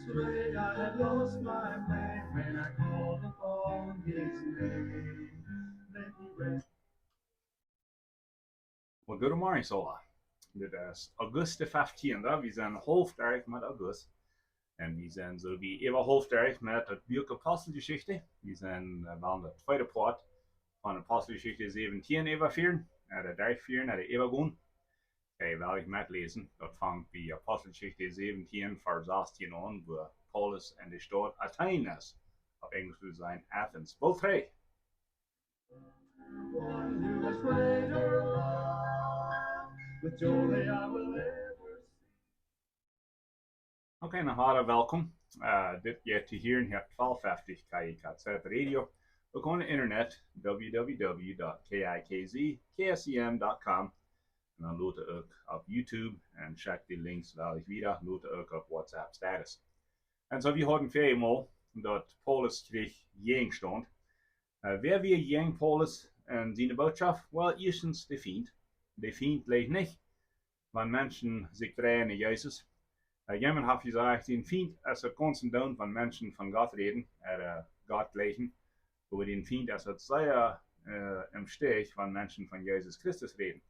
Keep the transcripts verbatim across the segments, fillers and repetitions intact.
Afraid I have lost my way when I call upon his name. Let me rest. Well, good morning, Sola. Dit es August de fieftiende. Wie sent haulf derch met August. Un wie sent soo aus äwa haulf derch met daut Buak Aposteljeschicht. Wie sent, äh, aun de tweede Poat von Aposteljeschicht säwentieen äwafieren, äh, de derchfieren, äh, de äwagonen. Okay, well ekj metläsen. Daut fangt bie Aposteljeschicht säwentieen, Varsch sastieen aun, wua Paulus en de Staut Athen es. Opp Enjlisch wudd wie sajen Athens. Boolt trigj. With joy I will ever sing. Okay, noch eemol welkom. Äh, dit jeit hia hia opp twalf fieftig K I K Z Radio. Uk opp Internet, W W W dot K I K Z K S E M dot com. Un dan lot uk opp YouTube un check de Links well ekj wieda, lot uk opp WhatsApp Status. Un soo, wie hauden väl mol daut Paulus kjrieech Jäajenstaunt. Äh, wäa wia jäajen Paulus un siene Bootschoft? Well, ieeschtens de Fient. De Fient leeft nich, wan Menschen sikj dreien no Jesus. Äh, jemaunt haft jesajcht, de Fient es daut gaunz endoont, wan Menschen von Gott räden, äh, Gott jlikjen. Oba de Fient es daut sea, äh, em Stich, wan Menschen von Jesus Christus räden.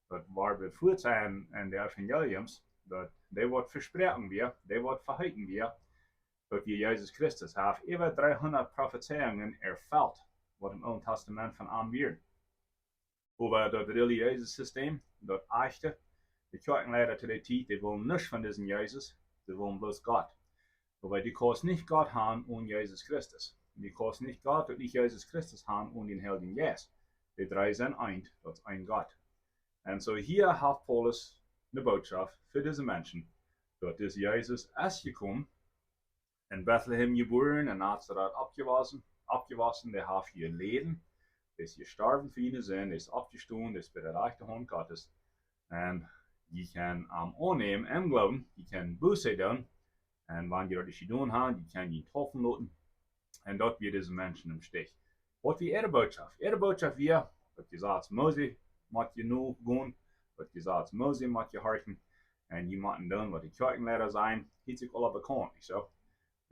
Daut wia bie Fuaz en, en de Evangeliums, daut dee waut vesproaken wia, dee waut veheeten wia, daut wia Jesus Christus. Hee haft äwa dreehundat Profezeiungen erfelt, waut em Oolen Tastament von am wieren. Oba daut relijeese System, daut ieeschte, de Kjoakjenleida to dee Tiet, dee wullen nuscht von disen Jesus, dee wullen bloos Gott. Oba du kaust nich Gott han onen Jesus Christus. Du kaust nich Gott un nich Jesus Christus han onen dän Heiljen Jeist. Dee dree sent eent, daut es een Gott. Un soo hia haft Paulus de Bootschoft fa dise Menschen, daut dis Jesus es jekomen, en Bethlehem jebuaren, en Nazaret oppjewossen, oppjewossen, dee haft jeläden, dee es jestorwen fa june Sind, dee es oppjestonen, dee es bie de rajchte Haunt Gottes. Un jie kjennen am aunnämen em Gloowen, jie kjennen Buße doonen. Un wan jie daut nich jedonen haben, jie kjennen junt deepen loten. Un daut wia dise Menschen em Stich. Waut wia äare Bootschoft? Äare Bootschoft wia, daut Jesaz Mose mott jenomen gonen, daut Jesaz Mose mott jehorchen. Un jie motten doonen, waut de Kjoakjenleida sajen, hieet sikj aula bekaunt, nich soo?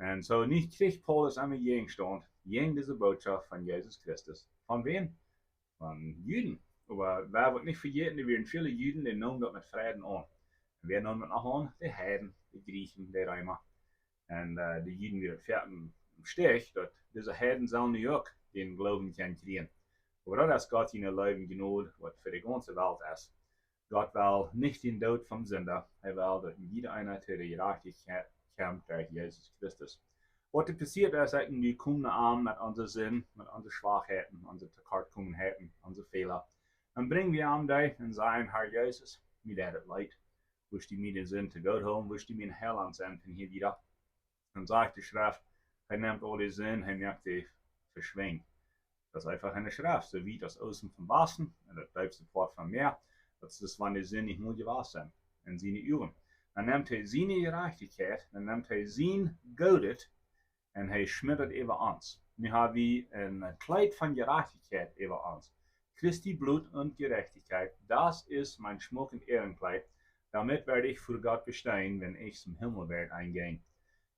Un soo nu kjrieech Paulus eenen Jäajenstaunt jäajen dise Bootschoft von Jesus Christus. Von wäm? Von Juden. Oba wie woaren nich vejäten, doa wieren väle Juden, dee neemen daut met Freiden aun. Un wäa neem daut noch aun? De Heiden, de Griechen, de Reema. Un, äh, de Juden wieren foaken em Stich, daut dise Heiden sellen nu uk dän Gloowen kjennen kjrieen. Oba daut es Gott siene Leew un Jnod, waut fa de gaunze Welt es. Gott well nich dän Doot vom Sinda, hee well, daut jieda eena to de Jerajchtichkjeit kjemt derch Jesus Christus. Waut doa passieet es, ekj un du komen no am met onse Sind, met onse Schwakheiten, onse Tekortkomenheiten, onse Fäla. Dan brinj wie am dee un sajen: Herr Jesus, mie deit daut leet. Wurscht du mie de Sind to Gott hoolen, wurscht du mien Heilaunt sennen von hia wieda. Dan sajcht de Schreft, hee nemt aul de Sind, hee moakt dee veschwinjen. Daut es eefach enne Schreft, soo wiet aus Oosten vom Wasten, un daut deepste Poat vom Mäa, daut es, wan de Sind nich mol jewast sent en siene Uagen. Dan nemt hee siene Jerajchtichkjeit, dan nemt hee sien Goodet un hee schmitt daut äwa ons. Nu ha wie een Kjleet von Jerajchtichkjeit äwa ons. Christi Blut und Gerechtigkeit, das ist mein Schmuck und Ehrenkleid, damit werde ich vor Gott bestehen, wenn ich zum Himmel werde eingehen.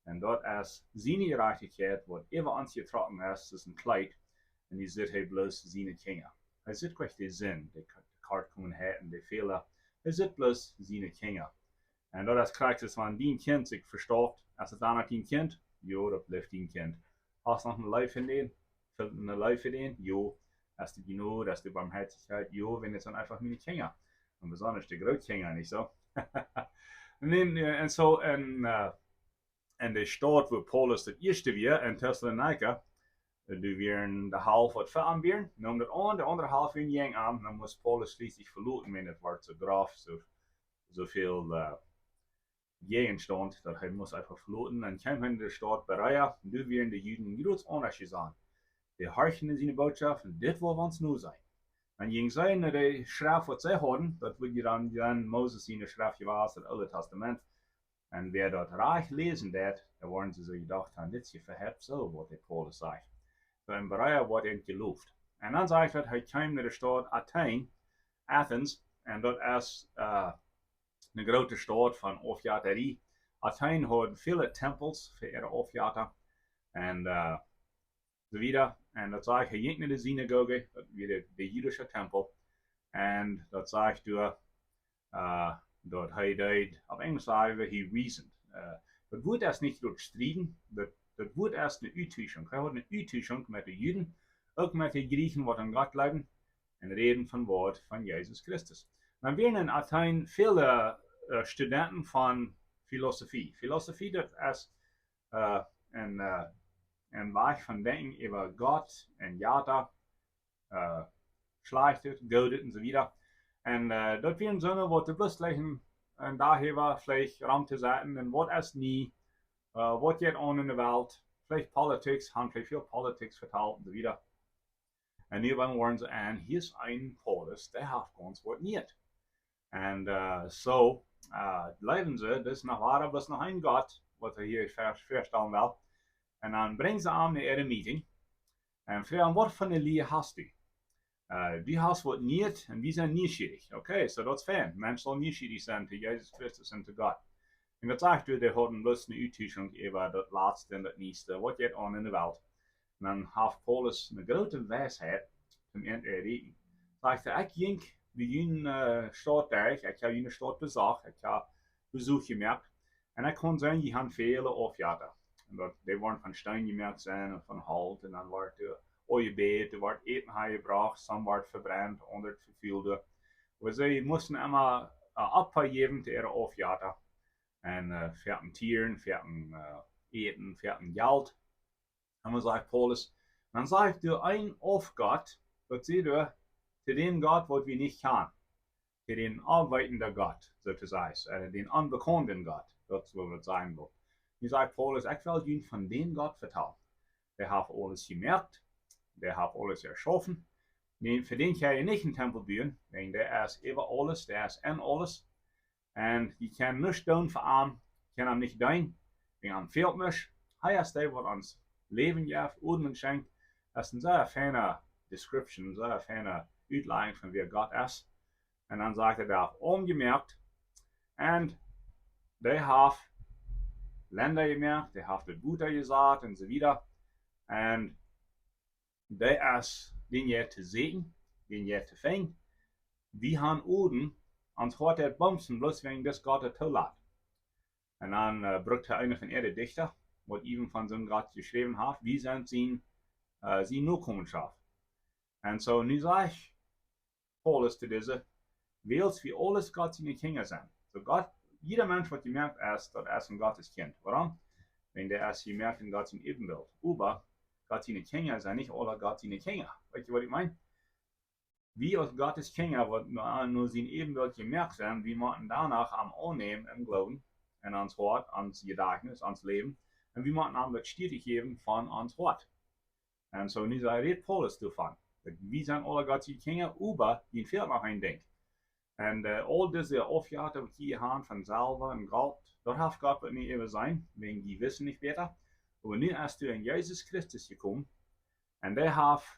Un daut es siene Jerajchtichkjeit, waut äwa ons jetrocken es, daut es een Kjleet. Un dee sitt hee bloos siene Kjinja. Hee sitt nich de Sind, de K-, Tekortkomenheiten, de Fäla. Hee sitt bloos siene Kjinja. Un daut es krakjt soo, wan dien Kjint sikj vestaupt, es daut dan noch dien Kjint? Jo, daut blift dien Kjint. Hast noch eene Leew fa dän? Fa-, eene Leew fa dän? Jo. Hast du Jnod, hast du Barmherzigkeit? Jo, wiels daut sent eefach miene Kjinja. Un besonda de Grootkjinja, nich soo? Nä, äh, un soo, un, äh, en de Staut, wua Paulus daut ieeschte wia, en Thessalonika, äh, doa wieren de Halft, waut fa am wieren, neem daut aun, de aundre Halft wieren jäajen am, dan must Paulus schlieslich veloten, wiels daut wort soo groff, soo, soo väl, äh, Jäajenstaunt, daut hee must eefach veloten. Dan kjeem hee en de Staut Berea, un doa wieren de Juden jrod aundasch jesennen. Dee horchten no siene Bootschoft, un dit wull ons nu sennen. Dan jinjen see no de Schreft, waut see hauden, daut wudd dan, dan Moses siene Schreft jewast, daut Oole Tastament. Un wäa daut rajcht läsen deed, dan wudden see soo jedocht haben, dit es je vehept soo, waut de Paulus sajcht. Soo en Berea wort an jeloft. Un dan sajcht daut, hee kjeem no de Staut Athen, Athens, un daut es, äh, eene groote Staut von Aufjetarie. Athen haud väle Tempels fa äare Aufjetta un, äh, soo wieda. Un daut sajcht, hee jinkj no de Sinagoge, daut wia de, de jüdische Tempel. Un daut sajcht doa, äh, daut hee deed, opp Enjlisch saj wie, he reasoned. Äh, daut Wuat es nich daut strieden, daut, daut Wuat es eene Uttuschunk. Hee haud eene Uttuschunk met de Juden, uk met de Griechen, waut aun Gott jleewden, un räden von Wuat von Jesus Christus. Dan wieren en Athen väle, äh, Studenten von Filosofie. Filosofie, daut es, äh, een, äh, een Wajch von denkjen äwa Gott un Jetta, äh, Schlajchtet, Goodet un soo wieda. Un, äh, daut wieren soone, waut de bloos jlikjen, un doa hee wia veleicht rom to sitten un waut es nie, äh, waut jeit aun en de Welt, veleicht Politics, han veleicht väl Politics vetalt un soo wieda. Un nu woaren see en, hia es een Paulus, dee haft gaunz waut nich. Un, äh, soo, äh, jleewen see, daut es noch woa, bloos noch een Gott, waut hee hia ver-, verstalen well. Un dan brinjen see am no äare Meeting un froagen: "Waut fa eene Lia hast du? Äh, du hast waut nich un wie sent nieschierich." Okay, soo daut es fein. Mensch saul nieschierich sennen to Jesus Christus un to Gott. Un daut sajcht, dee hauden bloos eene Uttuschunk äwa daut latste un daut nieeste, waut jeit aun en de Welt. Un dan haft Paulus eene groote Weisheit toom an to räden. Sajcht hee: "Ekj jinkj bie june, äh, Staut derch, ekj hab june Staut besocht, ekj hab Besuch jemoakt. Un ekj kunn seenen, jie han väle Aufjetta." Un daut, dee woaren von Steen jemoakt sennen un von Holt. Un dan woat doa aunjebät, doa woat Äten hanjebrocht, somm woat vebrent, aundret vefult. Oba see musten emma, äh, Opfa jäwen to äare Aufjetta. Un, äh, fa Tieren, fa, äh, Äten, fa Jelt. Un dan sajcht Paulus, dan sajcht doa een Aufgott, daut sajcht doa, to dän Gott, waut wie nich kjanen. To dän onweetenden Gott, soo to sajen, äh, dän onbekaunden Gott, daut es, waut wie sajen wellen. Nu sajcht Paulus: "Ekj well junt von dän Gott vetalen. Dee haft aules jemoakt, dee haft aules jeschaufen. Nä, fa dän kjenn jie nich een Tempel buen, wiels dee es äwa aules, dee es en aules. Un jie kjennen nuscht doonen fa am, kjennen am nich deenen, wiels am fält nuscht. Hee es dee, waut ons Läwen jeft, Odem schenkjt." Daut es eene sea feine Description, eene sea feine Utlajung von wäa Gott es. Un dan sajcht hee: "Dee haft Aum jemoakt, un dee haft Lenda jemoakt, dee haft daut Wota jesat un soo wieda. Un dee es dän Hia to seenen, dän Hia to finjen. Wie han Odem, ons Hoat deit bumsen, bloos wäajen dis Gott daut toolat." Un dan, äh, brukt hee eenen von äare Dichta, waut eent von soon Gott jeschräwen haft: "Wie sent sien, äh, sien Nokomenschoft." Un soo, nu sajcht Paulus to dise: "Wiels wie aules Gott siene Kjinja sent." Soo Gott, jieda Mensch, waut jemoakt es, daut es een Gottes Kjint. Wuarom? Wiels dee es jemoakt en Gott sien Äwenbilt. Oba Gott siene Kjinja sent nich aule Gott siene Kjinja. Weet jie, waut ekj meen? Wie aus Gottes Kjinja, waut no, no sien Äwenbilt jemoakt sent, wie motten doano am aunnämen em Gloowen, en ons Hoat, ons Jedajchtnis, ons Läwen. Un wie motten am daut Städje jäwen von ons Hoat. Un soo, nu sajcht, rät Paulus doavon, daut wie sent aule Gott siene Kjinja, oba doa fält noch een Dinkj. Un, äh, aul dise Aufjetta, waut jie han von Selwa un Golt, daut haft Gott waut nich äwajeseenen, wäajen jie wisten nich bäta. Oba nu es doa een Jesus Christus jekomen, un dee haft,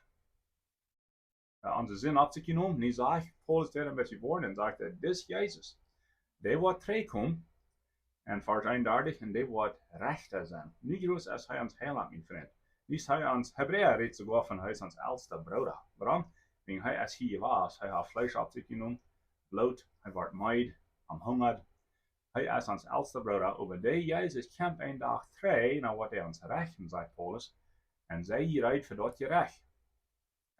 äh, onse Sind opp sikj jenomen. Nu sajcht Paulus doa een bät wieda un sajcht hee: "Dis Jesus, dee woat trigjkomen." En Varsch eenundartich: "Un dee woat Rechta sennen." Nu jroz es hee ons Heilaunt, mien Frint. Nu es hee ons, Hebräa rät soogoa von, hee es ons elsta Brooda. Wuarom? Wiels hee es hia jewast, hee haft Fleesch opp sikj jenomen, Bloot, hee wort meed, am hungat. Hee es ons elsta Brooda, oba dee Jesus kjemt een Dach trigj, dan woat hee ons rechten, sajcht Paulus. Un see reed fa daut Jerecht.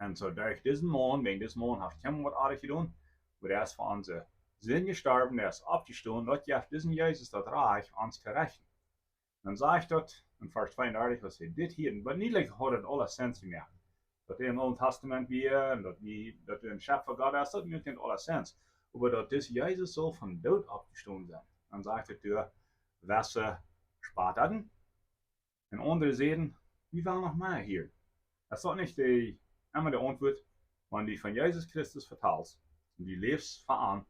Un soo derch disen Maun, wäajen dis Maun haft kjeenem waut oajet jedonen, oba hee es fa onse Sind jestorwen, hee es oppjestonen, daut jeft disen Jesus daut Rajcht, ons to rechten. Dan sajcht daut en Varsch tweeundartich, aus see dit hieeden, oba nu haud daut aules Senn jemoakt. Daut hee em Oolen Tastament wia, un daut wie, daut hee een Schepfa Gott es, daut muak aules Senn. Oba daut dis Jesus sull vom Doot oppjestonen sennen. Dan sajcht hee doa: "Wesse spotteden?" Un aundre säden: "Wie wellen noch mea hieren." Es daut nich de, emma de Auntwuat, wan du von Jesus Christus vetalst, un du läfst fa am,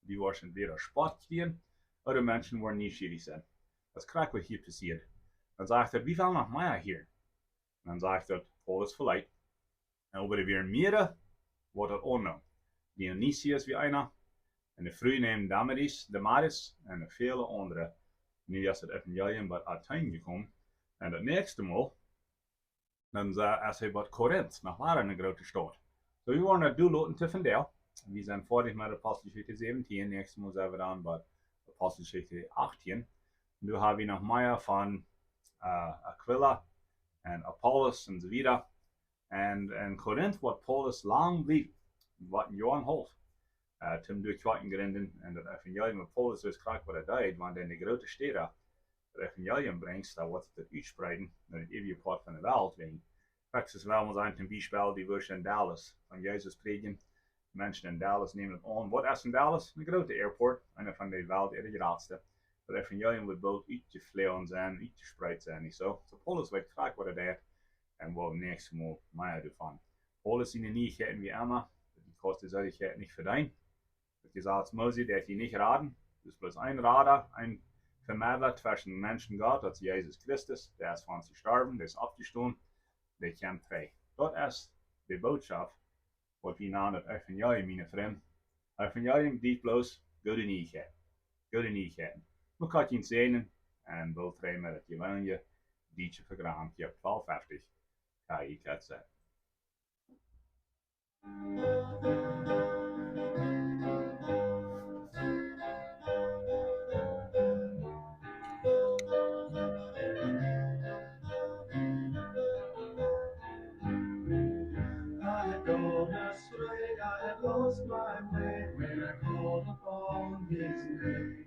du woascht entwäda Spott kjrieen, ooda Menschen woaren nieschierich sennen. Daut es krakjt waut hia passieet. Dan sajcht hee: "Wie wellen noch mea hieren." Dan sajcht daut Paulus: "Veleicht." Un oba doa wieren mea, waut daut aunneemen. Dionysius wia eena, un de Fru neemt Damaris, Damaris, un väle aundre, Nu es daut Evangelium bie Athen jekomen. Un daut näakjste Mol, dan es hee bie Korinth, noch wada eene groote Staut. Soo, wie woaren daut doa loten to vondoag. Wie sent foadich met Aposteljeschicht säwentieen, näakjstet Mol sent wie dan bie Aposteljeschicht achtieen. Un doa hab wie noch mea von äh, Aquila un Apollos un soo wieda. Un en Korinth woat Paulus lang bliewen, waut een Joa un haulf, äh, toom doa Kjoakjen jrinden. Un daut Evangelium waut Paulus es krakjt waut hee deed, wan hee en de groote Städen daut Evangelium brinjt, dan woat sikj daut utspreiden no de äwje Poat von de Welt. Wäajen, Texas well wie sajen, toom Biespel, dee wudden en Dallas von Jesus prädjen. Menschen en Dallas nämen daut aun. Waut es en Dallas? Een groote Airport, eene von de Welt äare jratste. Daut Evangelium woat boolt utjefloagen sennen, utjespreet sennen, nich soo? Soo Paulus weet krakjt waut hee deed un woat näakjstet Mol mea doavon. Paulus siene Nieichkjeiten, wie emma, daut kaust du de Seligkjeit nich vedeenen. Daut Jesaz Mose deit die nich raden. Daut es bloos een Rada, een Vemedla tweschen Mensch un Gott, daut es Jesus Christus. Dee es fa ons jestorwen, dee es oppjestonen, dee kjemt trigj. Daut es de Bootschoft, waut wie nanen daut Evangelium, miene Frind. Evangelium deit bloos goode Nieichkjeit. Goode Nieichkjeiten. Mucht Gott junt säajnen un boolt trigj met daut jeweenelje dietsche Programm hia opp twalf feftich K I K Z. I had gone astray, I had lost my way when I called upon his name.